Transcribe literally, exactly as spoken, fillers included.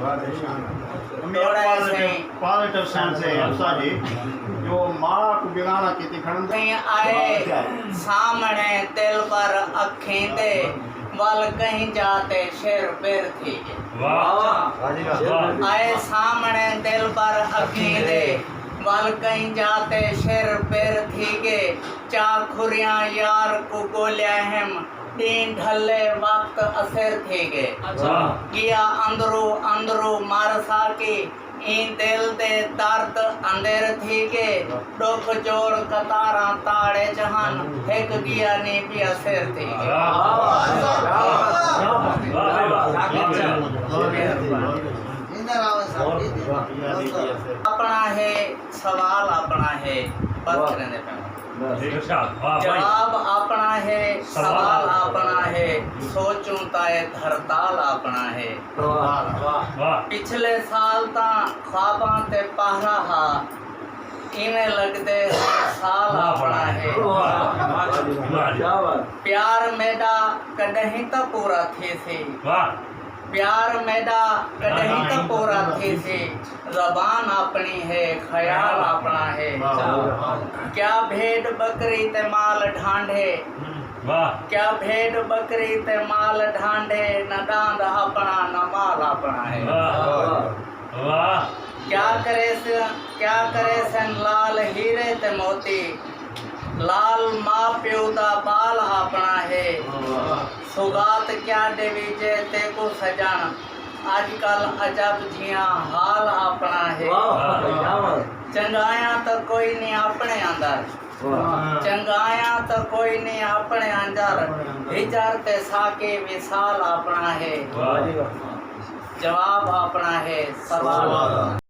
توڑے سئیں۔ پازیٹیو سینس ہے استاد جی، جو ماں کو بگانا کیتی کھڑن دے۔ سئیں آئے سامنے دلبر اکھیں دے، ول کہیں جا تے شر بر تھی ڳئے۔ واہ۔ آئے سامنے دلبر اکھیں دے، ول کہیں جا تے شر بر تھی ڳئے۔ چا کھریاں یار کو ڳولیا ہم، ݙینہہ ڈھلے وقت اسر تھی ڳئے۔ واہ۔ ڳیا اندرو اندرو مر ساکی، ایں دل دے درد اندر تھی ڳئے۔ ݙکھ جوڑ قطاراں تاڑ اچ ہن، ہک ڳیا نی ٻیا سر تھی ڳئے۔ واہ۔ واہ۔ اپݨا ہے سوال، اپݨا ہے، بس کریندے پئے۔ ارشاد، واہ بھائی۔ جواب اپݨا ہے، سوال۔ سوال اپݨا ہے، سوچوں تاں اے دھرتال اپݨا ہے۔ واہ، واہ۔ واہ۔ پچھلے سال تاں خواباں تے پہرا ہا، ایویں لڳدے ہݨ سال واہ، اپݨا ہے۔ واہ، واہ، واہ۔ پیار میݙا کݙاہیں تاں پورا تھیسی۔ واہ۔ پیار میݙا کݙاہیں تاں پورا تھیسی، زبان اپݨی ہے، خیال اپݨا ہے۔ واہ، واہ۔ کیا بھیݙ ٻکری تے مال ڈھانڈے، واہ۔ کیا بھیݙ ٻکری تے مال ڈھانڈے، نہ ݙاند اپݨا نہ مال اپݨا ہے۔ واہ، واہ۔ کیا کریس، کیا کریسن لال ہیرے تے موتی، لال ماء پیو دا ٻال اپݨا ہے۔ سوغات کیا ݙیویجے تیکوں سڄݨ، اڄ کل عجب جھیاں حال اپݨا ہے۔ واہ، واہ، کیا بات ہے۔ چنڳایاں تاں کوئی نی اپݨے اندر، واہ۔ چنڳایاں تاں کوئی نی اپݨے اندر، ہجر تے ساقی وصال اپݨا ہے۔ واہ جی واہ۔ جواب اپݨا ہے، سوال سوال۔